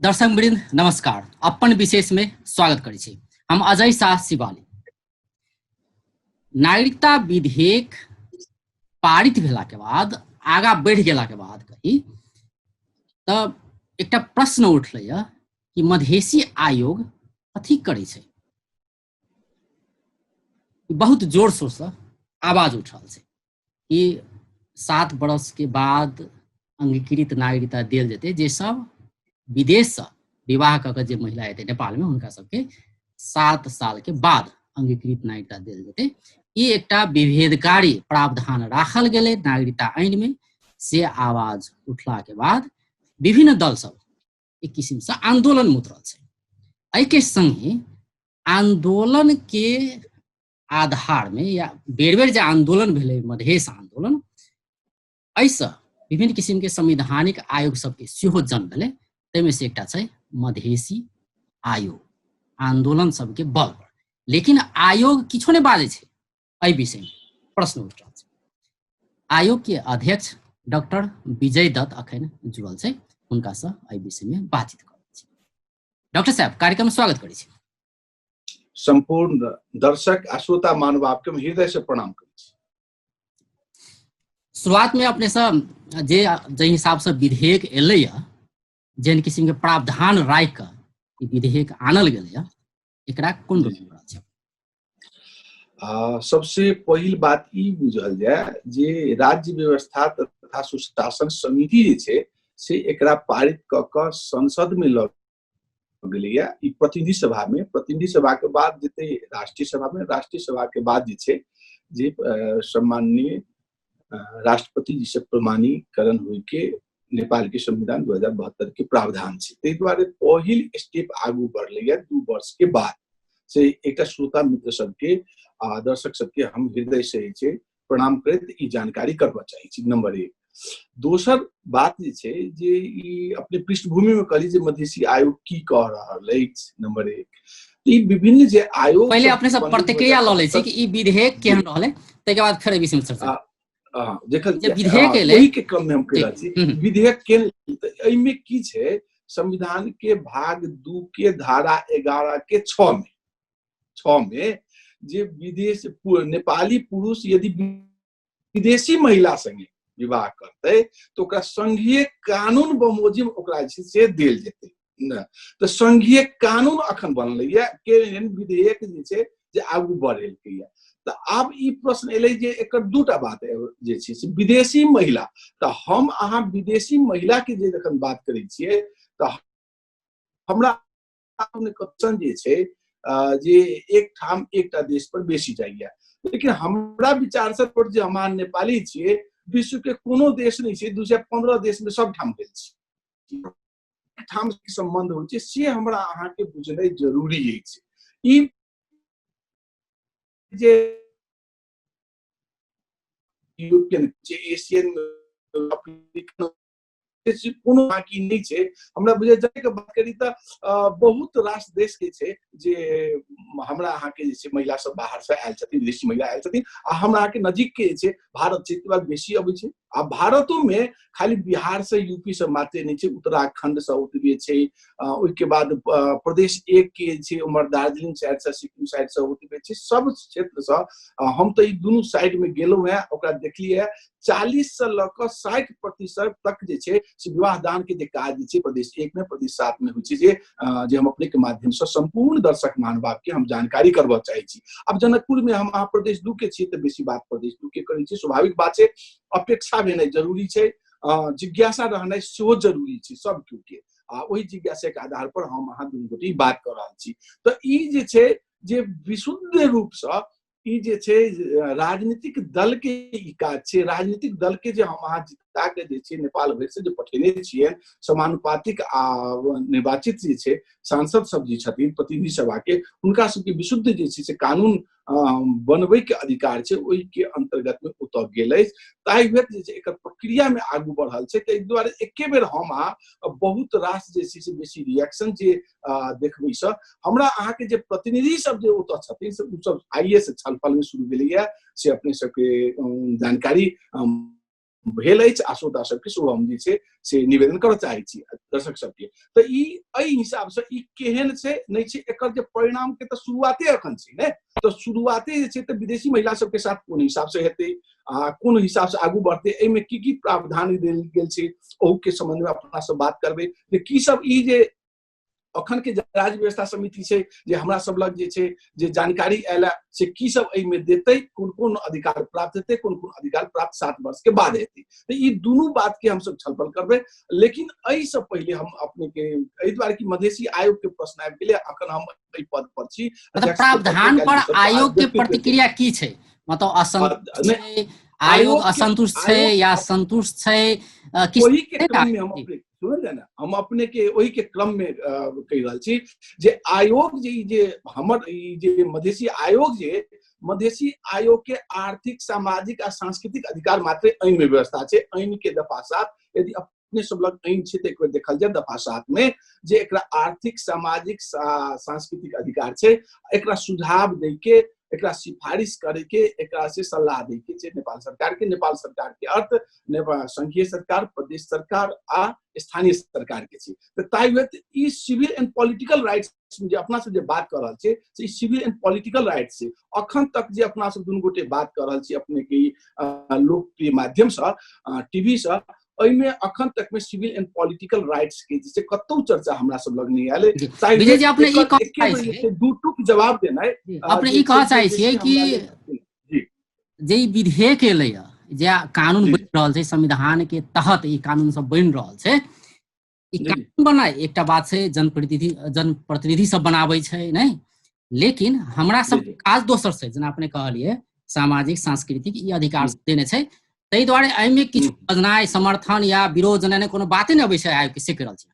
दर्शक वृंद नमस्कार। अपन विशेष में स्वागत करै छी। हम अजय शाह शिवाली। नागरिकता विधेयक पारित भेला के बाद, आगा बढ़ि गेला के बाद कही तऽ एकटा प्रश्न उठलैया कि मधेसी आयोग कथी करै छै। बहुत जोर शोर से आवाज उठ रहल छै कि 7 बरस के बाद अंगीकृत नागरिकता देल जेतै। जे सब विदेश से विवाह कऽ के जे महिला एतै नेपाल में, हुनका सबके 7 साल के बाद अंगीकृत नागरिकता देल जेतै। ई एकटा विभेदकारी प्रावधान राखल गेलै नागरिकता ऐन में। से आवाज उठला के बाद विभिन्न दल सब एक किसिम से आंदोलन में उतरल छै। एहि के संगे आंदोलन के आधार में या बेर बेर जे आंदोलन भेलै मधेश आंदोलन, एहिसँ विभिन्न किसिम के संवैधानिक आयोग सबके सेहो जन्म भेलै। ताहिमे से एकटा छै मधेसी आयोग, आंदोलन सबके बल पर। लेकिन आयोग किछो नहि बाजै छै एहि विषय में, प्रश्न उठि रहल छै। आयोग के अध्यक्ष डॉक्टर विजय दत्त अखन जुड़ल छै, हुनका से एहि विषय में बातचीत करै छी। डॉक्टर साहब, कार्यक्रम में स्वागत करै छी। संपूर्ण दर्शक आ श्रोता महानुभाव के हम हृदय से प्रणाम करै छी। शुरुआत में अपने सब जे जाहि हिसाब से विधेयक एलैया, जेहन किसिम के प्रावधान राखि कऽ ई विधेयक आनल गेलैया, एकरा कोन रूप में छै? सबसे पहिल बात ई बुझल जाय जे राज्य व्यवस्था तथा सुशासन समिति जे छै से एकरा पारित कऽ कऽ संसद में लऽ गेलैया। ई प्रतिनिधि सभा में, प्रतिनिधि सभा के बाद जेतै राष्ट्रीय सभा में, राष्ट्रीय सभा के बाद जे छै जे सम्माननीय राष्ट्रपति जी से प्रमाणीकरण होय के नेपाल के संविधान 2072 के प्रावधान छै। ताहि दुआरे पहिल स्टेप आगू बढ़लैया 2 वर्ष के बाद। से एकटा श्रोता मित्र सबके आ दर्शक सबके हम हृदय से जे छै प्रणाम करैत ई जानकारी करबऽ चाहै छी, नंबर 1। दोसर बात जे छै जे ई अपने पृष्ठभूमि में कहली जे मधेसी आयोग की कह रहल अछि, नंबर 1। ई विभिन्न जे आयोग पहिले अपने सब प्रतिक्रिया लऽ लै छै कि ई विधेयक केहन रहलै, ताहिके बाद फेर एहि विषय में चर्चा। देखल जे विधेयक एलै, ओही के क्रम में हम कहि रहल छी। विधेयक के एहिमे की छै, संविधान के भाग 2 के धारा 11 के 6 में, 6 में जे विदेश नेपाली पुरुष यदि विदेशी महिला संगे विवाह करतै तो ओकरा संघीय कानून बमोजिम ओकरा जे छै से देल जेतै न। तऽ संघीय कानून अखन बनलैया के एहन विधेयक जे छै जे आगू बढ़ेलकैया। तऽ आब ई प्रश्न एलै जे एकर दूटा बात जे छै से विदेशी महिला, तऽ हम अहाँ विदेशी महिला के जे जखन बात करै छियै तऽ हमरा क्वेश्चन जे छै जे एक ठाम एकटा देश पर बेसी जाइया, लेकिन हमरा विचार से पर जे हम नेपाली छियै, विश्व के कोनो देश नहि छै, 215 देश में सब ठाम गेल छी, ठाम के संबंध होइ छै, से हमरा अहाँके बुझनाइ जरूरी अछि। ई जे यूरोपियन, जे एशियन, अफ्रीकन कोनो बाकी नहि छै। हमरा बुझाइ जाय के बात करी तऽ बहुत रास देश के छै जे हमरा अहाँके जे छै महिला सब बाहर से आयल छथिन, विदेशी महिला आयल छथिन, आ हमरा अहाँके नजीक के जे छै भारत छै, ताहिके बाद बेसी अबै छै। आ भारतो में खाली बिहार से यूपी से मात्रे नहि छै, उत्तराखंड से ओतबे छै, ओहिके बाद प्रदेश 1 के छै उम्हर दार्जिलिंग साइड से, सिक्किम साइड से ओतबे छै, सब क्षेत्र से। हम तऽ ई दुनू साइड में गेलहुँ हेँ, ओकरा देखलियै हेँ, 40 से लऽ कऽ 60% तक जे छै से विवाह दान के जे काज जे छै प्रदेश 1 में, प्रदेश 7 में होइ छै, जे हम अपने के माध्यम से संपूर्ण दर्शक महानुभाव के हम जानकारी करबऽ चाहै छी। आब जनकपुर में हम अहाँ प्रदेश 2 के छियै तऽ बेसी बात प्रदेश 2 के करै छी, स्वाभाविक बात छै। अपेक्षा भेनाइ जरूरी छै, जिज्ञासा रहनाइ सेहो जरूरी छै सब केओ के, आ ओहि जिज्ञासा के आधार पर हम अहाँ दुनू गोटे बात कऽ रहल छी। तऽ ई जे छै जे विशुद्ध रूप से ई जे छै राजनीतिक दल के ई काज छै, राजनीतिक दल के जे हम अहाँ जिता के जे छै नेपाल भरि से जे पठेने छियनि, समानुपातिक आ निर्वाचित जे छै सांसद सब जे छथिन प्रतिनिधि सभा के, हुनका सबके विशुद्ध जे छै से कानून बनबै के अधिकार छै, ओहि के अंतर्गत में ओतऽ गेल अछि। ताहि हेतु जे छै एकर प्रक्रिया में आगू बढ़ल छै। ताहि दुआरे एके बेर हम अहाँ बहुत रास जे छै से बेसी रिएक्शन जे देखबै से हमरा अहाँके जे प्रतिनिधि सब जे ओतऽ छथिन से ओ सब आइए से छलफल में शुरू भेलैया, से अपने सबके जानकारी भेल अछि आ श्रोता सबके सेहो हम जे छै से निवेदन करऽ चाहै छी दर्शक सबके। तऽ ई एहि हिसाबसँ ई केहन छै नहि छै, एकर जे परिणाम के तऽ शुरुआते अखन छै ने, तऽ शुरुआते जे छै तऽ विदेशी महिला सबके साथ कोन हिसाबसँ हेतै आ कोन हिसाबसँ आगू बढ़तै, एहिमे की की प्रावधान देल गेल छै ओहू के सम्बन्धमे अपना सब बात करबै जे की सब ई जे अखन के राज्य व्यवस्था समिति छै जे हमरा सब लग जे छै जे जानकारी आयल से की सब एहिमे देतै, कोन कोन अधिकार प्राप्त हेतै, कोन कोन अधिकार प्राप्त 7 वर्ष के बाद हेतै। तऽ ई दुनू बात के हमसब छलफल करबै। लेकिन एहिसँ पहिले हम अपने के एहि दुआरे कि मधेसी आयोग के प्रश्न आबि गेलै, अखन हम एहि पद पर छी। मतलब प्रावधान पर आयोग के प्रतिक्रिया की छै? मतलब असंतुष्ट छै आयोग, असंतुष्ट छै या संतुष्ट छै? ओही के क्रम में हम अपने सुनल जाय ने, हम अपने के ओही के क्रम में कहि रहल छी जे आयोग जे जे हमर ई जे मधेसी आयोग जे मधेसी आयोग के आर्थिक, सामाजिक आ सांस्कृतिक अधिकार मात्र ऐन में व्यवस्था छै। ऐन के दफा 7, यदि अपने सब लग ऐन छै तऽ एक बेर देखल जाय दफा 7 में जे एकरा आर्थिक, सामाजिक, सांस्कृतिक अधिकार छै, एकरा सुझाव दै के, एकरा सिफारिश करे के, एकरा से सलाह दै के छै नेपाल सरकार के। नेपाल सरकार के अर्थ नेपाल संघीय सरकार, प्रदेश सरकार आ स्थानीय सरकार के छै। तऽ ताहि हेतु ई सिविल एंड पॉलिटिकल राइट्स जे अपना सब जे बात कऽ रहल छै से ई सिविल एंड पॉलिटिकल राइट्स छै। अखन तक जे अपना सब दुनू गोटे बात कऽ रहल छी अपने के लोकप्रिय माध्यमसँ, टीवी सँ, एहिमे अखन तक में सिविल एंड पॉलिटिकल राइट्स के जे कतौ चर्चा हमरा सब लग नहि आयल। विजय जी, अपने ई कह दू टूक जवाब देनाइ, अपने ई कह चाहै छियै कि जे ई विधेयक एलै जे कानून बनि रहल छै, संविधान के तहत ई कानून सब बनि रहल छै, ई कानून बनाय एकटा बात छै, जनप्रतिनिधि सब बनाबै छै नहि, लेकिन हमरा सब काज दोसर छै। जेना अपने कहलियै सामाजिक सांस्कृतिक ई अधिकार देने छै, ताहि दुआरे एहिमे किछु बजनाइ, समर्थन या विरोध जनाइ कोनो बाते नहि अबै छै आयोग के, से कहि रहल छी।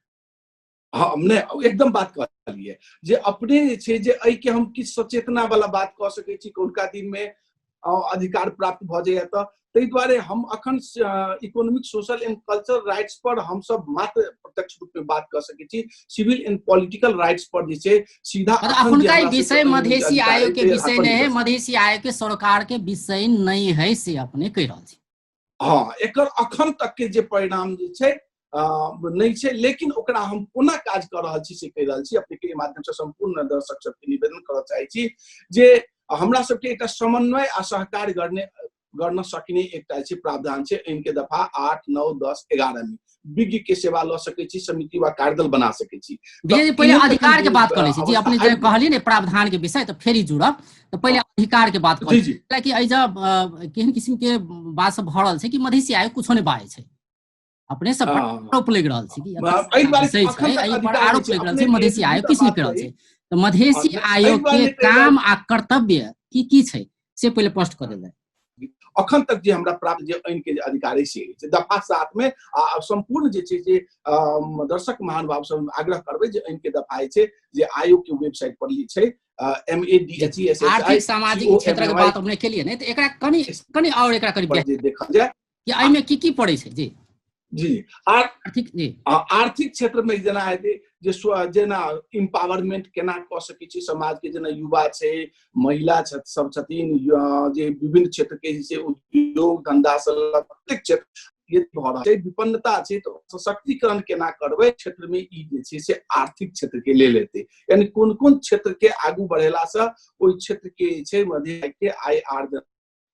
हाँ, नहि एकदम बात कहलियै जे अपने जे छै जे एहिके हम किछु सचेतना वाला बात कऽ सकै छी हुनका दिनमे अधिकार प्राप्त भऽ जाइए। तऽ ताहि दुआरे हम अखन economic, social and cultural rights पर हमसब मात्र प्रत्यक्ष रूप में बात कऽ सकै छी। सिविल एंड पॉलिटिकल राइट्स पर जे छै सीधा अखुनका विषय मधेसी आयोग के विषय नहीं है, मधेसी आयोग के सरकार के विषय नहीं है से अपने कहि रहल छी। हाँ, एकर अखन तक के जे परिणाम जे छै नहि छै, लेकिन ओकरा हम कोना काज कऽ रहल छी से कहि रहल छी। अपने के माध्यम से सम्पूर्ण दर्शक सबके निवेदन करऽ चाहै छी जे हमरा सबके एकटा समन्वय आ सहकार्य गर्न सकने एकटा छै प्रावधान छै ऐन के दफा 8, 9, 10, 11 में विज्ञ के सेवा लऽ सकै छी, समिति वा कार्यदल बना सकै छी। विजय जी, पहिले अधिकार के बात कऽ लै छी जी। अपने जे कहलियै ने प्रावधान के विषय, तऽ फेर ई जुड़ब, तऽ पहिले अधिकार के बात कऽ लै कि एहि जब केहन किसिम के बात सब भऽ रहल छै कि मधेसी आयोग कुछो नहि बाजै छै, अपने सब आरोप लागि रहल छै कि एहि पर आरोप लागि रहल छै मधेसी आयोग किछु नहि कहि रहल छै। तऽ मधेसी आयोग के काम आ कर्तव्य की की छै से पहिले स्पष्ट कऽ देल जाय। अखन तक जे हमरा प्राप्त जे ऐन के अधिकारी से दफा 7 में आ सम्पूर्ण जे छै जे दर्शक महानुभाव सब आग्रह करबै जे ऐन के दफा छै जे आयोग के वेबसाइट पर ली छै M A D H E S S I, आर्थिक सामाजिक क्षेत्र के बात अपने केलिए ने, तऽ एकरा कनि कनि और एकरा कनि देखल जाय कि एहिमे की की पड़ै छै। जी जी, आर्थिक जी, आर्थिक क्षेत्र में जेना हेतै जे जेना इम्पावरमेंट केना कऽ सकै छी समाज के, जेना युवा छै, महिला सब छथिन, जे विभिन्न क्षेत्र के जे छै उद्योग धंधा से लऽ कतेक क्षेत्र ये भऽ रहल छै, विपन्नता छै, तऽ सशक्तिकरण केना करबै क्षेत्र में ई जे छै से आर्थिक क्षेत्र के लेल हेतै, यानी कोन कोन क्षेत्र के आगू बढ़ेला से ओहि क्षेत्र के जे छै मध्य के आय आर्जन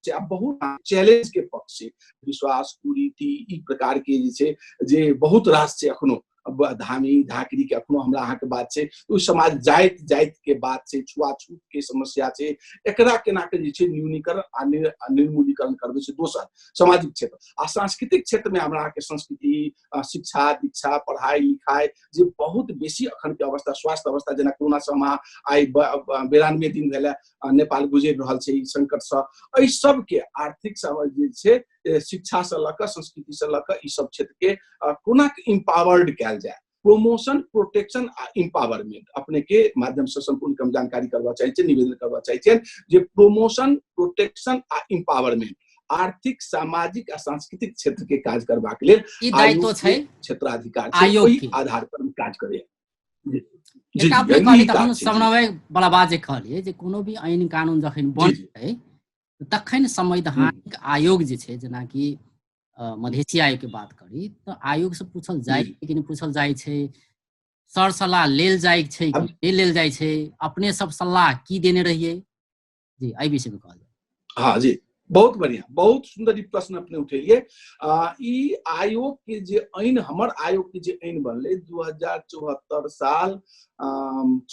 छै। आब बहुत चैलेंज के पक्ष छै, विश्वास कुरीति ई प्रकार के जे छै जे बहुत रास छै अखनो, धामी झाँकरी के अखनो हमरा अहाँके बात छै, ओहि समाज जाइत जाइत के बात छै, छुआछूत के समस्या छै, एकरा केना के जे छै न्यूनीकरण आ निर्मूलीकरण करबै छै दोसर सामाजिक क्षेत्र। आ सांस्कृतिक क्षेत्र में हमरा अहाँके संस्कृति, शिक्षा दीक्षा, पढ़ाई लिखाई जे बहुत बेसी अखन के अवस्था, स्वास्थ्य अवस्था जेना कोरोना से हम आइ 92 दिन भेलै नेपाल गुजरि रहल छै ई संकटसँ, एहि सबके आर्थिक जे छै शिक्षा से लऽ कऽ संस्कृति से लऽ कऽ ई सब क्षेत्र के कोना इम्पावर्ड कयल जाय, प्रोमोशन, प्रोटेक्शन आ इम्पावरमेंट अपने के माध्यम से सम्पूर्ण के हम जानकारी करबा चाहै छियै, निवेदन करबा चाहै छियै जे प्रोमोशन, प्रोटेक्शन आ इम्पावरमेंट आर्थिक, सामाजिक आ सांस्कृतिक क्षेत्र के काज करबाक लेल ई दायित्व छै, क्षेत्राधिकार छै, ओहि आधार पर काज करैया। एकटा अपने कहलियै तखन समन्वय वाला बात जे कहलियै जे कोनो भी ऐन कानून जखन बनतै तखन संवैधानिक आयोग जे छै, जेनाकि मधेसी आयोग के बात करी तऽ आयोग से पूछल जाय कि नहि पूछल जाइ छै, सर सलाह लेल जाइ छै कि नहि लेल जाइ छै, अपने सब सलाह की देने रहियै जी, एहि विषय में कहल जाय। हाँ जी, बहुत बढ़िया, बहुत सुंदर ई प्रश्न अपने उठेलियै। ई आयोग के जे ऐन, हमर आयोग के जे ऐन बनलै 2074 साल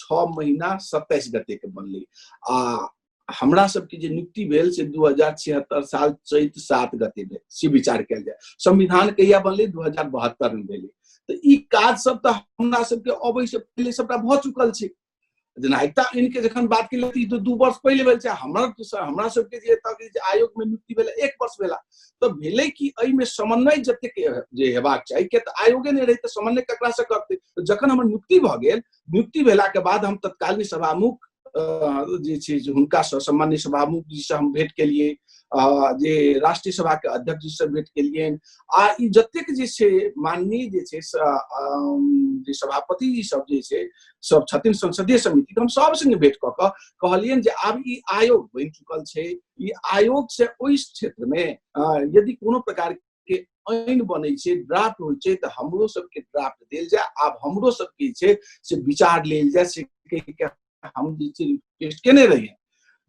6 महीना 27 गते के बनलै, आ हमरा सबके जे नियुक्ति भेल से 2076 साल चैत 7 गते भेल। से विचार कयल जाय, संविधान कहिया बनलै? 2072 में भेलै। तऽ ई काज सब तऽ हमरा सबके अबै से पहिले सबटा भऽ चुकल छै। नागरिकता ऐन के जखन बात केलियै तऽ ई तऽ 2 वर्ष पहिले भेल छै। हमरा सबके जे एतऽ के जे आयोग में नियुक्ति भेलै 1 वर्ष भेला, तऽ भेलै कि एहिमे समन्वय जतेक जे हेबाक चाही, किया तऽ आयोगे नहि रहै तऽ समन्वय ककरा से करतै। जखन हमर नियुक्ति भऽ गेल, नियुक्ति भेला के बाद हम तत्कालीन सभामुख जे छै हुनका से, सम्मान्य सभामुख जी से हम भेंट केलियै, जे राष्ट्रीय सभा के अध्यक्ष जी से भेंट केलियनि, आ ई जतेक जे छै माननीय जे छै जे सभापति जी सब जे छै सब छथिन संसदीय समिति, हम सब संगे भेंट कऽ कऽ कहलियनि जे आब ई आयोग बनि चुकल छै, ई आयोग से ओहि क्षेत्र में यदि कोनो प्रकार के ऐन बनै छै, ड्राफ्ट होइ छै, तऽ हमरो सबके ड्राफ्ट देल जाय, आब हमरो सबके छै से विचार लेल जाय, से कहि के हम जे छै रिक्वेस्ट केने रहियै।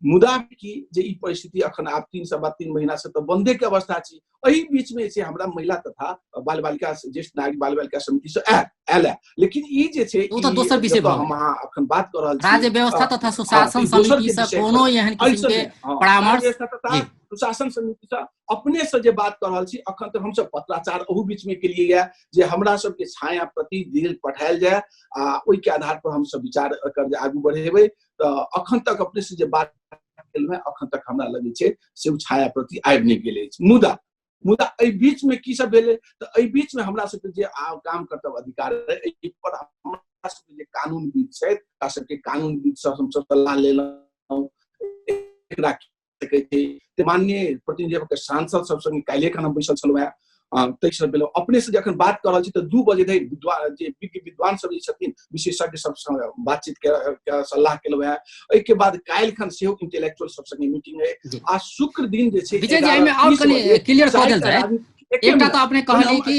मुदा की जे ई परिस्थिति अखन आब 3.25 महीना से तऽ बंदे के अवस्था छै। एहि बीच में जे हमरा महिला तथा बाल बालिका ज्येष्ठ नागरिक बाल बालिका समिति से आयल है, लेकिन ई जे छै ओ तऽ दोसर विषय भऽ हम अहाँ अखन बात कऽ रहल छी, राज्य व्यवस्था तथा सुशासन समिति से कोनो एहन किसिम के परामर्श तथा सुशासन समिति से अपने से जे बात कऽ रहल छी, अखन तक हमसब पत्राचार ओहू बीच में केलियै या जे हमरा सबके छाया प्रति दिल पठायल जाय आ ओहि के आधार पर हमसब विचार एकर जे आगू बढ़ेबै। तऽ अखन तक अपने से जे बात केलहुँ हेँ, अखन तक हमरा लगै छै से ओ छाया प्रति आबि नहि गेल अछि। मुदा मुदा एहि बीच में की सब भेलै तऽ एहि बीच में हमरा सबके जे काम कर्तव्य अधिकार रहै, एहि पर हमरा सबके जे कानूनविद छथि, हुनका सबके कानूनविद से हमसब सलाह लेलहुँ, एकरा सकै छै। माननीय प्रतिनिधि के सांसद सब संगे काल्हिए खन हम बैसल छलहुँ हेँ, ताहि सब भेलहुँ। अपने से जखन बात कऽ रहल छी तऽ 2 बजे धरि विद्वान जे विज्ञ विद्वान सब जे छथिन विशेषज्ञ सब संग बातचीत के सलाह केलहुँ हेँ। एहिके बाद काल्हि खन सेहो इंटेलेक्चुअल सब संगे मीटिंग अइ, आ शुक्र दिन जे छै विजय जी, एहिमे आओर कनि क्लियर कऽ देल जाय। एकटा तऽ अपने कहलियै कि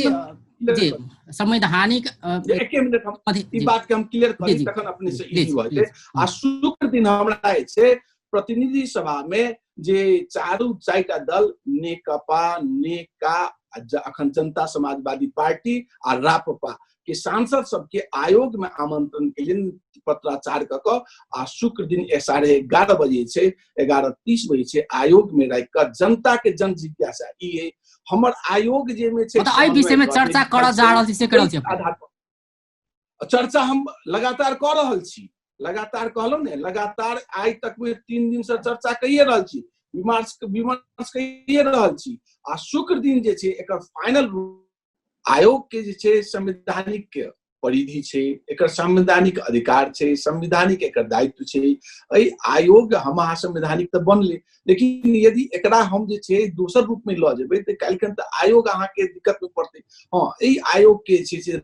जी संवैधानिक, एके मिनट हम ई बात के हम क्लियर करी तखन अपने से इजी भऽ जेतै। आ शुक्र दिन हमरा जे छै प्रतिनिधि सभा में जे चारू चारिटा दल नेकपा, नेका, अखन जनता समाजवादी पार्टी आ रापपा के सांसद सबके आयोग में आमंत्रण के लिए पत्राचार कऽ कऽ आ शुक्र दिन 11:30 बजे छै, 11:30 बजे छै आयोग में राखि कऽ जनता के जन जिज्ञासा ई है हमर आयोग जे में छै, मतलब एहि विषय में चर्चा करऽ जा रहल छी, से करल छी आधार पर चर्चा हम लगातार कऽ रहल छी, लगातार कहलहुँ ने, लगातार आइ तक में 3 दिन से चर्चा कइए रहल छी, विमर्श कइए रहल छी। आ शुक्र दिन जे छै एकर फाइनल आयोग के जे छै संवैधानिक परिधि छै, एकर संवैधानिक अधिकार छै, संवैधानिक एकर दायित्व छै। एहि आयोग हम अहाँ संवैधानिक तऽ बनलै, लेकिन यदि एकरा हम जे छै दोसर रूप में लऽ जेबै तऽ काल्हिखन तऽ आयोग अहाँके दिक्कत में पड़तै। हाँ, एहि आयोग के जे छै से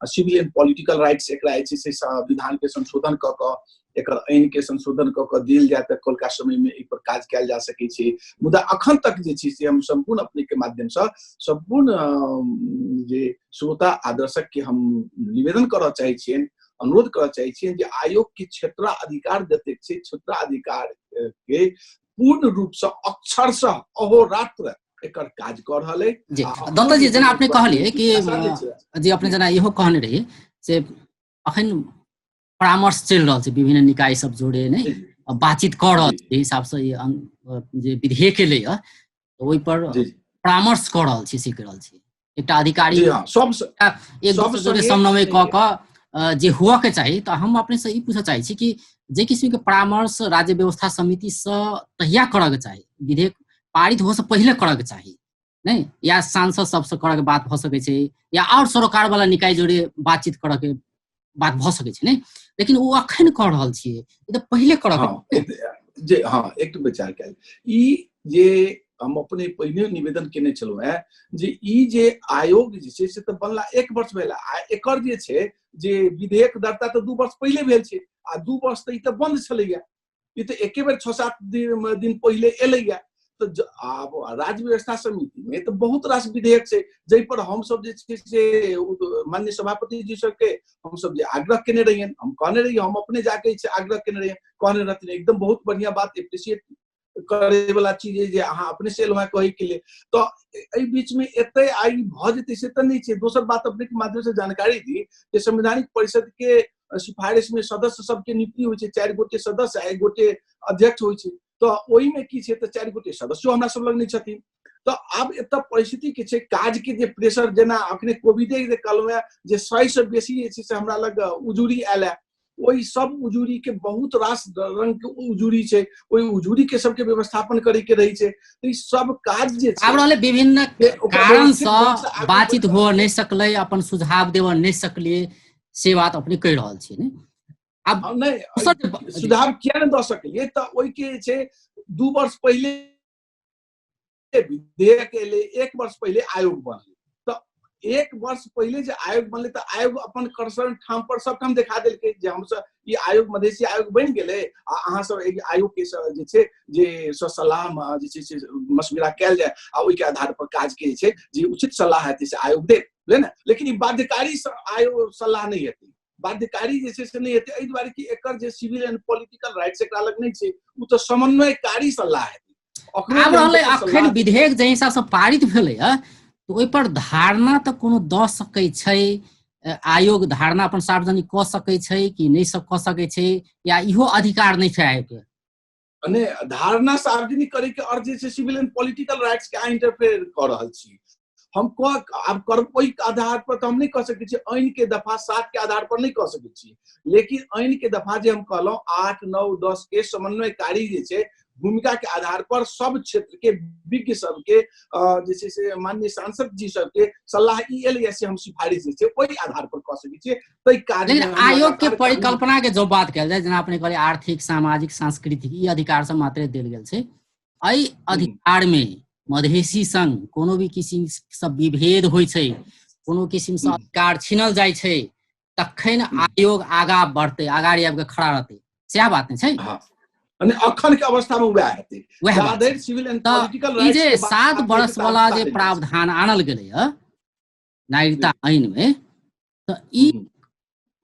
सिविल एंड पॉलिटिकल राइट्स एकरा जे छै से संविधान के संशोधन कऽ कऽ एकर ऐन के संशोधन कऽ कऽ देल जाय तऽ कलका समय में एहि पर काज कयल जा सकै छै। मुदा अखन तक जे छै से हम सम्पूर्ण अपने के माध्यम से सम्पूर्ण जे श्रोता आ दर्शक के हम निवेदन करऽ चाहै छियनि, अनुरोध करऽ चाहै छियनि जे आयोग के क्षेत्राधिकार जतेक छै, क्षेत्राधिकार के पूर्ण रूप से अक्षरशः अहोरात्र एकर काज कऽ रहल अछि। जी दत्त जी, जेना अपने कहलियै कि जी अपने जेना इहो कहने रहियै से अखन परामर्श चलि रहल छै, विभिन्न निकाय सब जोड़े नहि बातचीत कऽ रहल छै, हिसाब से जे विधेयक एलै तऽ ओहि पर परामर्श कऽ रहल छी, सीख रहल छी। एकटा अधिकारी एक दोसर जोड़े समन्वय कऽ कऽ जे हुअ के चाही। तऽ हम अपने से ई पूछऽ चाहै छी कि जे किसिम के परामर्श राज्य व्यवस्था समिति से तहिया करऽ के चाही, विधेयक पारित हुअ से पहिले करऽ के चाही नहि, या सांसद सबसँ करऽ के बात भऽ सकै छै, या आओर सरोकार वाला निकाय जोड़े बातचीत करऽ के बात भऽ सकै छै नहि, लेकिन ओ अखन कऽ रहल छियै, ई तऽ पहिले करऽ के जे। हाँ, एक विचार कयल ई जे हम अपने पहिने निवेदन केने छलहुँ हेँ जे ई जे आयोग जे छै से तऽ बनला 1 वर्ष भेल, आ एकर जे छै जे विधेयक दर्ता तऽ 2 वर्ष पहिले भेल छै, आ 2 वर्ष तऽ ई तऽ बंद छलैया, ई तऽ एके बेर 6-7 दिन पहिले एलैया। तऽ आब राज्य व्यवस्था समिति में तऽ बहुत रास विधेयक छै जाहि पर हमसब जे छै से माननीय सभापति जी सबके हमसब जे आग्रह केने रहियनि, हम कहने रहियै, हम अपने जाके छै आग्रह केने रहियै, कहने रहथिन एकदम बहुत बढ़िया बात, एप्रिसिएट करे वाला चीज जे अहाँ अपने से एलहुँ कहै के लिए। तऽ एहि बीच में एते आइ भऽ जेतै से तऽ नहि छै। दोसर बात अपने के माध्यम से जानकारी दी जे संवैधानिक परिषद के सिफारिश में सदस्य सबके नियुक्ति होइ छै, 4 गोटे सदस्य आ 1 गोटे अध्यक्ष होइ छै। तऽ ओहिमे की छै तऽ 4 गोटे सदस्यो हमरा सब लग नहि छथिन। तऽ आब एतऽ परिस्थिति के छै, काज के जे प्रेशर, जेना अखने कोविडे जे कहलहुँ हेँ जे 100 से बेसी जे छै से हमरा लग उजूरी आयल है, ओहि सब उजूरी के बहुत रास रंग के उजूरी छै, ओहि उजूरी के सबके व्यवस्थापन करे के रहै छै। तऽ ई सब काज जे छै आब रहलै विभिन्न कारण से बातचीत हो नहि सकलै, अपन सुझाव देबऽ नहि सकलियै, से बात अपने कहि रहल छियै ने। आब नहि सुझाव किया नहि दऽ सकलियै तऽ ओहिके जे छै 2 वर्ष पहिले विधेयक एलै, 1 वर्ष पहिले आयोग बनलै। तऽ 1 वर्ष पहिले जे आयोग बनलै तऽ आयोग अपन कर्सर ठाम पर सब ठाम देखा देलकै जे हमसब ई आयोग मधेसी आयोग बनि गेलै आ अहाँ सब एहि आयोग के जे छै जे सलाह जे छै से मशविरा कयल जाय आ ओहिके आधार पर काज के जे छै जे उचित सलाह हेतै से आयोग देत, बुझलियै ने। लेकिन ई बाध्यकारी आयोग सलाह नहि हेतै, बाध्यकारी जे छै से नहि हेतै, एहि दुआरे कि एकर जे सिविल एंड पॉलिटिकल राइट्स एकरा लग नहि छै, ओ तऽ समन्वयकारी सलाह हेतै। आब रहलै अखन विधेयक जाहि हिसाबसँ पारित भेलै तऽ ओहि पर धारणा तऽ कोनो दऽ सकै छै आयोग, धारणा अपन सार्वजनिक कऽ सकै छै कि नहि सब कऽ सकै छै, या इहो अधिकार नहि छै आयोगके? नहि, धारणा सार्वजनिक करे के अर्थ जे छै सिविल एंड पॉलिटिकल राइट्स के इंटरफेयर कऽ रहल छी हम। आब कर ओहि आधार पर तऽ हम नहि कह सकै छी, ऐन के दफा 7 के आधार पर नहि कह सकै छी, लेकिन ऐन के दफा जे हम कहलहुँ 8, 9, 10 के समन्वयकारी जे छै भूमिका के आधार पर सब क्षेत्र के विज्ञ सबके जे छै से माननीय सांसद जी सबके सलाह ई एलैए से हम सिफारिश जे छै ओहि आधार पर कऽ सकै छियै। ताहि काज लेकिन आयोग के परिकल्पना के जो बात कयल जाय, जेना अपने कहलियै आर्थिक, सामाजिक, सांस्कृतिक ई अधिकार सब मात्रे देल गेल छै, एहि अधिकार में मधेसी संग कोनो भी किसिम सँ विभेद होइ छै, कोनो किसिम सँ अधिकार छीनल जाइ छै, तखन आयोग आगा बढ़तै, आगाड़ी आबि कऽ खड़ा रहतै, सएह बात नहि छै? हँ, अखन के अवस्था में वएह हेतै। वएह बात धरि सिविल एंड पॉलिटिकल ई जे 7 वर्ष वाला जे प्रावधान आनल गेलै नागरिकता ऐन में, तऽ ई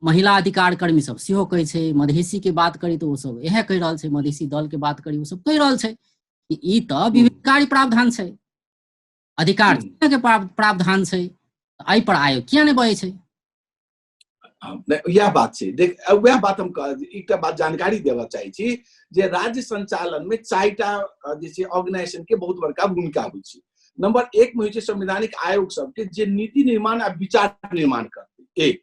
महिला अधिकार कर्मी सब सेहो कहै छै, मधेसी के बात करी तऽ ओ सब इएह कहि रहल छै, मधेसी दल के बात करी ओ सब कहि रहल छै कि ई तऽ विवेककारी प्रावधान छै, अधिकार के प्रावधान छै, एहि पर आयोग किया नहि बजै छै? इएह बात छै। देख, वएह बात हम एकटा बात जानकारी देबऽ चाहै छी जे राज्य संचालन में 4टा जे छै ऑर्गेनाइजेशन के बहुत बड़का भूमिका होइ छै। नंबर 1 में होइ छै संवैधानिक आयोग सबके जे नीति निर्माण आ विचार निर्माण करतै, एक।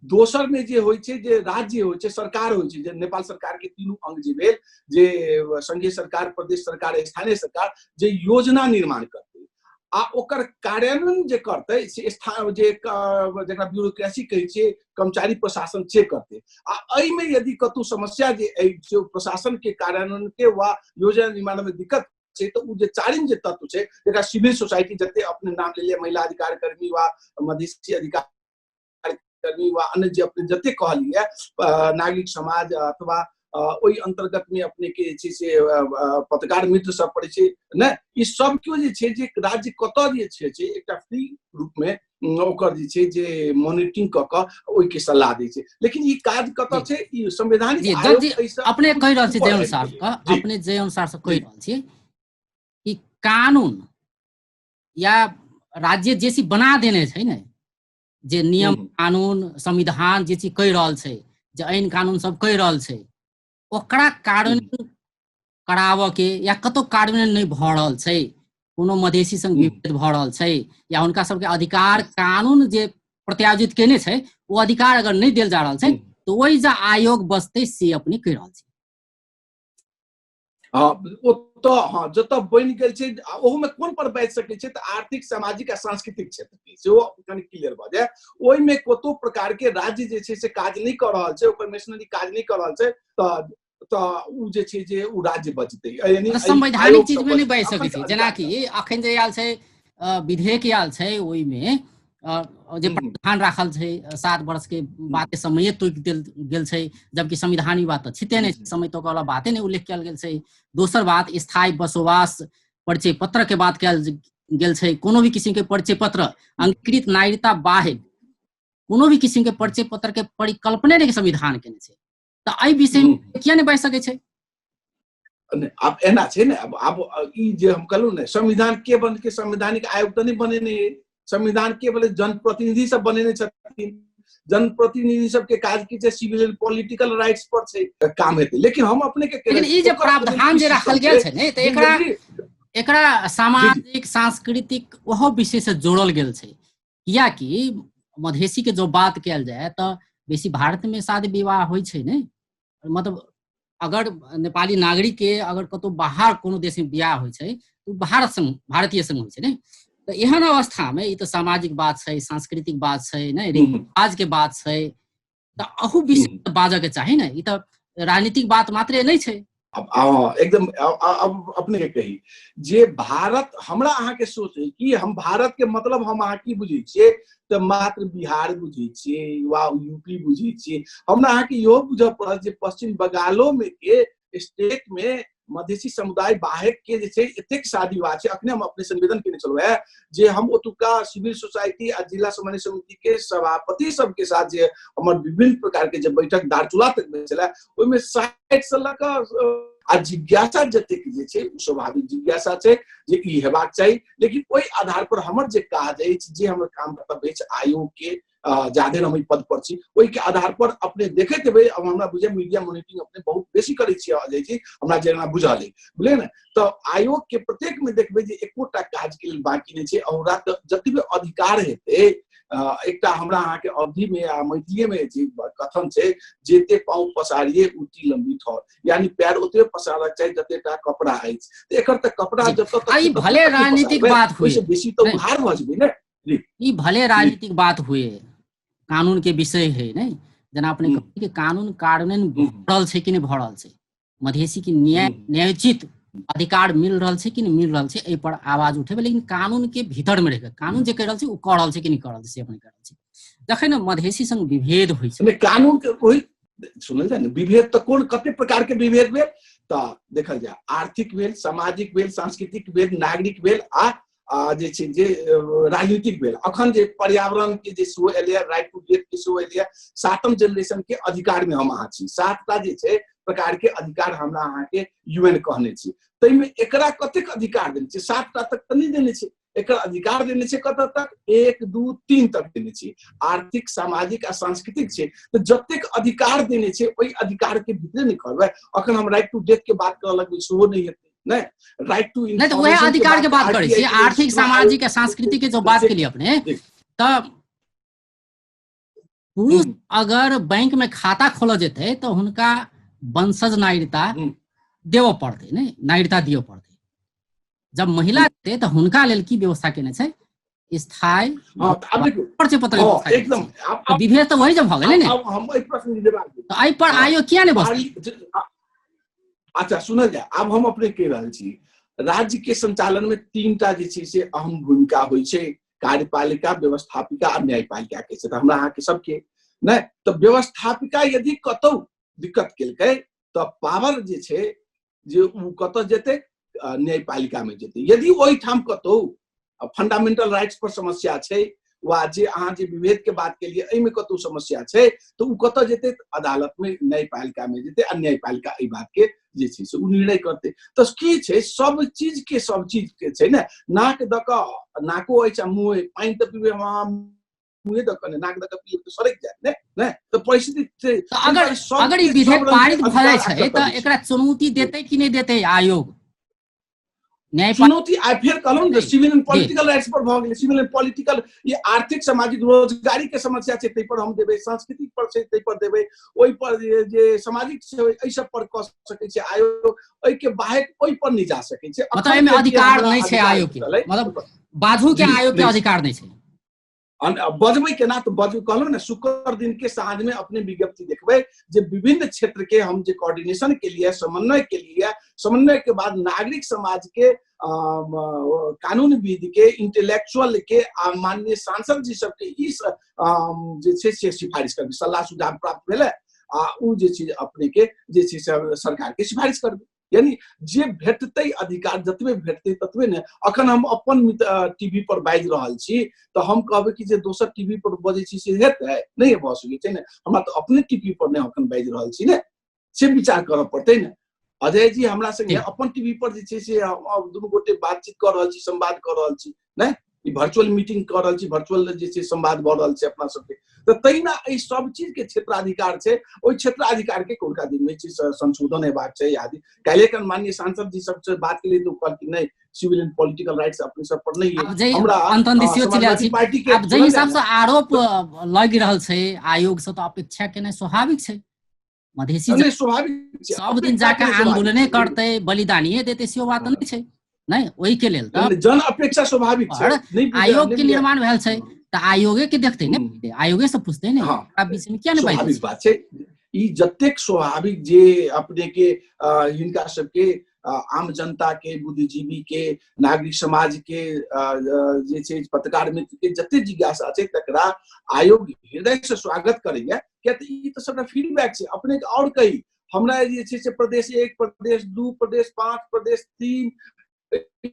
दोसर में जे होइ छै जे राज्य होइ छै, सरकार होइ छै, जे नेपाल सरकार के 3 अंग जे भेल, जे संघीय सरकार, प्रदेश सरकार, स्थानीय सरकार, जे योजना निर्माण करतै आ ओकर कार्यान्वयन जे करतै से स्थान जे जकरा ब्यूरोक्रेसी कहै छियै, कर्मचारी प्रशासन से करतै। आ एहिमे यदि कतहु समस्या जे एहि प्रशासन के कार्यान्वयन के वा योजना निर्माण में दिक्कत छै तऽ ओ जे चारिम जे तत्व छै जकरा सिविल सोसाइटी जते अपने नाम लेलियै, महिला अधिकार कर्मी वा मधेसी अधिकार कर्मी वा अन्य जे अपने जते कहलियै नागरिक समाज अथवा ओहि अंतर्गत में अपने के जे छै से पत्रकार मित्र सब पड़ै छै ने, ई सब केओ जे छै जे राज्य कतऽ जे छै से एकटा फ्री रूप में ओकर जे छै जे मॉनिटरिंग कऽ कऽ ओहिके सलाह दै छै। लेकिन ई काज कतऽ छै? ई संवैधानिक आयोग अपने कहि रहल छी जे अनुसार, अपने जे अनुसार से कहि रहल छी कि कानून या राज्य जे चीज बना देने छै ने, जे नियम कानून संविधान जे चीज कहि रहल छै, जे ऐन कानून सब कहि रहल छै, ओकरा कार्यान्वयन कराबऽ के या कतौ कार्यान्वयन नहि भऽ रहल छै, कोनो मधेसी संग विभेद भऽ रहल छै या हुनका सबके अधिकार कानून जे प्रत्यायोजित केने छै ओ अधिकार अगर नहि देल जा रहल छै तऽ ओहि जे आयोग बसतै से अपने कहि रहल छै। हँ, ओतऽ हँ जतऽ बनि गेल छै ओहूमे कोन पर बाजि सकै छै तऽ आर्थिक, सामाजिक आ सांस्कृतिक क्षेत्र के सेहो कनि क्लियर भऽ जाय। ओहिमे कतो प्रकार के राज्य जे छै से काज नहि कऽ रहल छै, ओकर मिशनरी काज नहि कऽ रहल छै, तऽ ओ जे छै जे ओ राज्य बचतै, यानी संवैधानिक चीज में नहि बाजि सकै छै। जेनाकि अखन जे आयल छै विधेयक आयल छै ओहिमे जे प्रावधान राखल छै 7 वर्ष के बाते समय तोकि देल गेल छै, जबकि संविधानी बात तऽ छिते नहि, समय तोकऽ वाला बाते नहि उल्लेख कयल गेल छै। दोसर बात, स्थायी बसोबास परिचय पत्र के बात कयल गेल छै। कोनो भी किसिम के परिचय पत्र अंगीकृत नागरिकता बाहेक कोनो भी किसिम के परिचय पत्र के परिकल्पने नहि संविधान केने छै, तऽ एहि विषय मे किया नहि बाजि सकै छै? आब एना छै ने, आब ई जे हम कहलहुँ ने, संविधान के बन के संवैधानिक आयोग तऽ नहि बनेने, संविधान के बने जनप्रतिनिधि सब बनेने छथिन। जनप्रतिनिधि सबके काज की छै? सिविल पॉलिटिकल राइट्स पर छै काम हेतै। लेकिन हम अपने के लेकिन ई जे प्रावधान जे राखल गेल छै ने, तऽ एकरा एकरा सामाजिक सांस्कृतिक ओहो विषय से जोड़ल गेल छै। कियाकि मधेसी के जो बात कयल जाय तऽ बेसी भारत में शादी विवाह होइ छै ने, मतलब अगर नेपाली नागरिक के अगर कतौ बाहर कोनो देश में बियाह होइ छै तऽ भारत संग भारतीय संग होइ छै ने। तऽ एहन अवस्था में ई तऽ सामाजिक बात छै, सांस्कृतिक बात छै ने, रिवाज के बात छै, तऽ अहू विषय बाजऽ के चाही ने। ई तऽ राजनीतिक बात मात्रे नहि छै। अब एकदम अब अपने के कही जे भारत हमरा अहाँके सोच है कि हम भारत के मतलब हम अहाँ की बुझै छियै, तऽ मात्र बिहार बुझै छियै वा यूपी बुझै छियै। हमरा अहाँके इहो बुझऽ पड़त जे पश्चिम बंगालो में के स्टेट में मधेसी समुदाय बाहेक के जे छै एतेक शादी विवाह छै। अखने हम अपने से निवेदन केने छलहुँ हेँ जे हम ओतुका सिविल सोसाइटी आ जिला समन्वय समिति के सभापति सबके साथ जे हमर विभिन्न प्रकार के जे बैठक दार्चुला तक भेल छलै, ओहिमे 60 से लऽ कऽ आ जिज्ञासा जतेक जे छै स्वाभाविक जिज्ञासा छै जे ई हेबाक चाही। लेकिन ओहि आधार पर हमर जे काज अछि, जे हमर काम कर्तव्य अछि आयोग के, जाधरि हम एहि पद पर छी ओहिके आधार पर अपने देखैत हेबै। अब हमरा बुझे मीडिया मॉनिटरिंग अपने बहुत बेसी करै छियै अजय जी, हमरा जेना बुझल अइ, बुझलियै ने। तऽ आयोग के प्रत्येक में देखबै जे एकोटा काज के लेल बाकी नहि छै। अहोरात्र तऽ जतबे अधिकार हेतै, एकटा हमरा अहाँके अवधि में आ मैथिलीए में जे कथन छै, जेते पाँव पसारिए उती लंबी ठोर, यानी पैर ओतबे पसारक चाही जतेटा कपड़ा अछि। तऽ एकर तऽ कपड़ा जतऽ तक भले राजनीतिक बात हुए, बेसी तऽ उधार भऽ जेबै ने। ई भले राजनीतिक बात हुए, कानून के विषय है नहीं, जेना अपने कि कानून कार्यान्वयन भऽ रहल छै कि नहि भऽ रहल छै, मधेसी के न्याय न्यायोचित अधिकार मिल रहल छै कि नहि मिल रहल छै, एहि पर आवाज उठेबै। लेकिन कानून के भीतर में रहिके कानून जे कहि रहल छै ओ कऽ रहल छै कि नहि कऽ रहल छै से अपने कहि रहल छै। जखन मधेसी संग विभेद होइ छै, कानून के ओहि सुनल जाय ने, विभेद तऽ कोन कते प्रकार के विभेद भेल तऽ देखल जाय, आर्थिक भेल, सामाजिक भेल, सांस्कृतिक भेल, नागरिक भेल आ जे छै जे राजनीतिक भेल। अखन जे पर्यावरण के जे सेहो एलैए, राइट टू डेथ के सेहो एलैए, 7म जेनरेशन के अधिकार में हम अहाँ छी। 7टा जे छै प्रकार के अधिकार हमरा अहाँ के यूएन कहने छी, ताहिमे एकरा कतेक अधिकार देने छै? 7टा तक तऽ नहि देने छै। एकर अधिकार देने छै कतऽ तक? 1 2 3 तक देने छै, आर्थिक सामाजिक आ सांस्कृतिक छै। तऽ जतेक अधिकार देने छै ओहि अधिकार के भीतरे नहि करबै। अखन हम राइट टू डेथ के बात करऽ लगबै सेहो नहि हेतै, नहीं राइट टू नहीं, तो वह अधिकार के बात करै छी, आर्थिक सामाजिक आ सांस्कृतिक के जो बात केलिए अपने, तऽ पुरुष अगर बैंक में खाता खोलऽ जेतै तऽ हुनका वंशज नागरिकता देबऽ पड़तै, नहीं नागरिकता दिअ पड़तै। जब महिला जेतै तऽ हुनका लेल की व्यवस्था केने छै? स्थायी परिचय पत्र एकदम विभेद तऽ वही जब भऽ गेलै ने। हम एहि प्रश्न तऽ एहि पर आयोग किया नहि बसतै? अच्छा सुनल जाय, आब हम अपने कहि रहल छी, राज्य के संचालन में 3टा जे छै से अहम भूमिका होइ छै, कार्यपालिका, व्यवस्थापिका आ न्यायपालिका के छै। तऽ हमरा अहाँके सबके नहि तऽ व्यवस्थापिका यदि कतौ दिक्कत केलकै तऽ पावर जे छै जे ओ कतऽ जेतै? न्यायपालिका में जेतै। यदि ओहिठाम कतौ फंडामेंटल राइट्स पर समस्या छै वा जे अहाँ जे विभेद के बात केलिए एहिमे कतौ समस्या छै तऽ ओ कतऽ जेतै? अदालत में, न्यायपालिका में जेतै आ न्यायपालिका एहि बात के जे छै से ओ निर्णय करतै। तऽ की छै, सब चीज के सब चीज के छै ने, नाक दऽ कऽ नाको अछि आ मुँह, पानि तऽ पीबै हम मुँहे दऽ कऽ, नाक दऽ कऽ पीब तऽ सड़कि जायत ने, नहि तऽ परिस्थिति छै। अगर अगर ई विधेयक पारित भऽ जाइ छै तऽ एकरा चुनौती देतै कि नहि देतै आयोग? चुनौती आइ फेर कहलहुँ ने, सिविल एंड पॉलिटिकल राइट्स पर भऽ गेलै, सिविल एंड पॉलिटिकल ई आर्थिक सामाजिक रोजगारी के समस्या छै ताहि पर हम देबै, सांस्कृतिक पर छै ताहि पर देबै, ओहि पर जे सामाजिक छै एहि सब पर कऽ सकै छै आयोग, एहि के बाहेक ओहि पर नहि जा सकै छै। मतलब एहिमे अधिकार नहि छै आयोग के, मतलब बाजू के आयोग के अधिकार नहि छै। बजबै केना? तऽ बजबै कहलहुँ ने, शुक्र दिन के साँझ में अपने विज्ञप्ति देखबै जे विभिन्न क्षेत्र के हम जे कोऑर्डिनेशन के लिए, समन्वय के लिए, समन्वय के बाद नागरिक समाज के, कानून विधि के, इंटेलेक्चुअल के आ माननीय सांसद जी सबके ई जे छै से सिफारिश करबै, सलाह सुझाव प्राप्त भेलै आ ओ जे चीज अपने के जे छै से सरकार के सिफारिश करबै। यानी जे भेटतै अधिकार जतबे भेटतै ततबे ने। अखन हम अपन टीवी पर बाजि रहल छी तऽ हम कहबै कि जे दोसर टीवी पर बजै छी से हेतै नहि, भऽ सकै छै ने। हमरा तऽ अपने टीवी पर नहि अखन बाजि रहल छी ने, से विचार करऽ पड़तै ने। अजय जी हमरा संगे अपन टीवी पर जे छै से दुनू गोटे बातचीत कऽ रहल छी, संवाद कऽ रहल छी ने, ई वर्चुअल मीटिंग कऽ रहल छी, वर्चुअल जे छै संवाद भऽ रहल छै अपना सबके। तऽ तहिना एहि सब चीज के क्षेत्राधिकार छै, ओहि क्षेत्राधिकार के कोनका दिन में छै संशोधन हेबाक छै आदि। काल्हि एखन माननीय सांसद जी सबसे बात केलियै तऽ ओ कहलखिन नहि, सिविल एंड पॉलिटिकल राइट्स अपने सब पर नहीं है। हमरा हमरा पार्टी के आब जाहि हिसाब से आरोप लागि रहल छै आयोग से, तऽ अपेक्षा केनाइ स्वाभाविक छै। मधेसी नहीं, स्वाभाविक छै। सब दिन जाके आंदोलने करते, बलिदानिए देते, सेहो बात नहीं छै। नहीं, ओहि के लेल तऽ जन अपेक्षा स्वाभाविक छै। आयोग के निर्माण भेल छै तऽ आयोगे के देखते ने, आयोगे से पूछते ने, ओकरा बीच में किया नहीं बाजै? स्वाभाविक बात छै। ई जतेक स्वाभाविक जे अपने के हिनका सबके आम जनता के, बुद्धिजीवी के, नागरिक समाज के, जे छै पत्रकार मित्र के जते जिज्ञासा छै तकरा आयोग हृदय से स्वागत करैया, किया तऽ ई तऽ सबटा फीडबैक छै अपने के। और कही हमरा जे छै से प्रदेश 1, प्रदेश 2, प्रदेश 5, प्रदेश 3,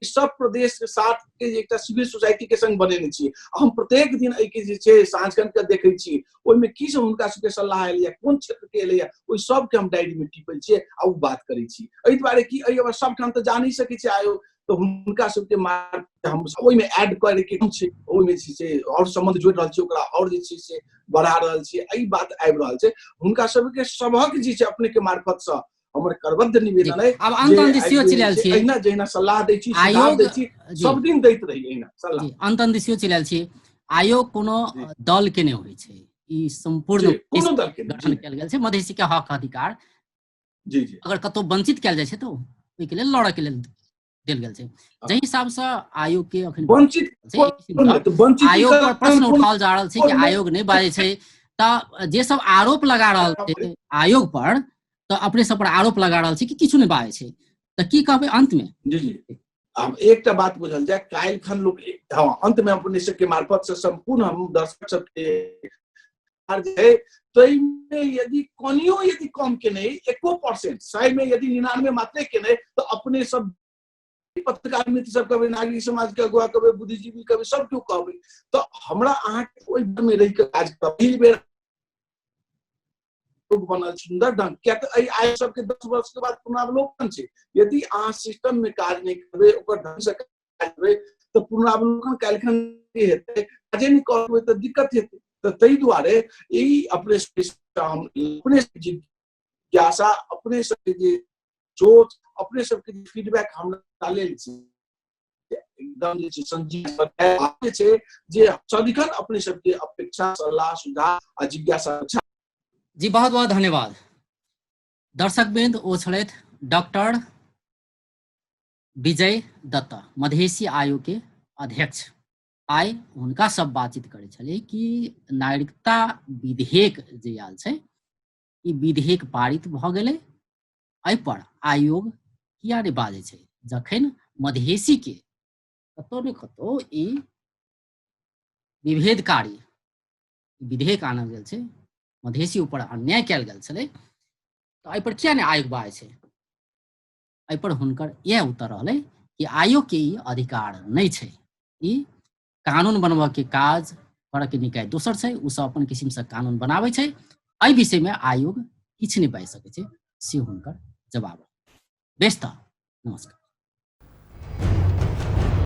सब प्रदेश के साथ के एकटा सिविल सोसाइटी के संग बनेने छी। हम प्रत्येक दिन एहि के जे छै साँझ खन के देखै छी, ओहिमे की सब हुनका सबके सलाह एलैया, कोन क्षेत्र के एलैया, ओहि सबके हम डायरी में टिपै छियै आ ओ बात करै छी। एहि दुआरे कि एहि सबठाम तऽ जा नहि सकै छै आयोग, तऽ हुनका सबके मार्फत हम ओहिमे एड करे के छै, ओहिमे जे छै और सम्बन्ध जोड़ि रहल छी, ओकरा और जे छै से बढ़ा रहल छी। एहि बात आबि रहल छै हुनका सबके सबहक जे छै अपने के मार्फत से हमर करबद्ध निवेदन है। आब अंत अंत सेहो चलि आयल छी, एहिना जहिना सलाह दै छी, सुझाव दै छी, सब दिन दैत रही एहिना सलाह। अंत अंत सेहो चलि आयल छी, आयोग कोनो दल के नहि होइ छै, ई सम्पूर्ण कोनो दल के गठन कयल गेल छै मधेसी के हक अधिकार। जी जी अगर कतौ वंचित कयल जाइ छै तऽ ओहि के लेल लड़ऽ के लेल देल गेल छै। जाहि हिसाब से आयोग के अखन वंचित आयोग पर प्रश्न उठाओल जा रहल छै कि आयोग नहि बाजै छै, तऽ जे सब आरोप लगा रहल छै आयोग पर, तऽ अपने सब पर आरोप लगा रहल छै कि किछु नहि बाजै छै, तऽ की कहबै अंत में? जी जी हम एकटा बात बुझल जाय, काल्हि खन लोक, हाँ, अंत में अपने सबके मार्फत से संपूर्ण हम दर्शक सबके ताहिमे यदि कनियो यदि कम केने 1%, 100 में यदि 99 मात्रे केने, तऽ अपने सब पत्रकार मित्र सब कहबै, नागरिक समाज के अगुआ कहबै, बुद्धिजीवी कहबै, सब केओ कहबै, तऽ हमरा अहाँके ओहि में रहि के काज करब। पहिल बेर बनल सुंदर ढंग, किया तऽ एहि आयोग सबके 10 वर्ष के बाद पुनरावलोकन छै। यदि अहाँ सिस्टम में काज नहि करबै, ओकर ढंग से काज करबै, तऽ पुनरावलोकन काल्हिखन हेतै, काजे नहि करबै तऽ दिक्कत हेतै। तऽ ताहि दुआरे ई अपने अपने जिज्ञासा, अपने सबके जे सोच, अपने सबके जे फीडबैक हमरा लेल छै एकदम जे छै संजीव छै जे सदिखन अपने सबके अपेक्षा, सलाह, सुझाव आ जिज्ञासा। जी बहुत बहुत धन्यवाद दर्शक वृंद। ओ छलथि डॉक्टर विजय दत्त, मधेसी आयोग के अध्यक्ष। आइ हुनका सब बातचीत करै छलै कि नागरिकता विधेयक जे आयल छै, ई विधेयक पारित भऽ गेलै, एहि पर आयोग किया नहि बाजै छै, जखन मधेसी के कतौ ने कतौ ई विभेदकारी विधेयक आनल गेल छै, मधेसी ऊपर अन्याय कयल गेल छलै, तऽ एहि पर किया नहि आयोग बाजै छै? एहि पर हुनकर इएह उत्तर रहलै कि आयोग के ई अधिकार नहि छै, ई कानून बनबऽ के काज करऽ के निकाय दोसर छै, ओ सब अपन किसिम से कानून बनाबै छै, एहि विषय में आयोग किछु नहि बाजि सकै छै, से हुनकर जवाब। बेस तऽ नमस्कार।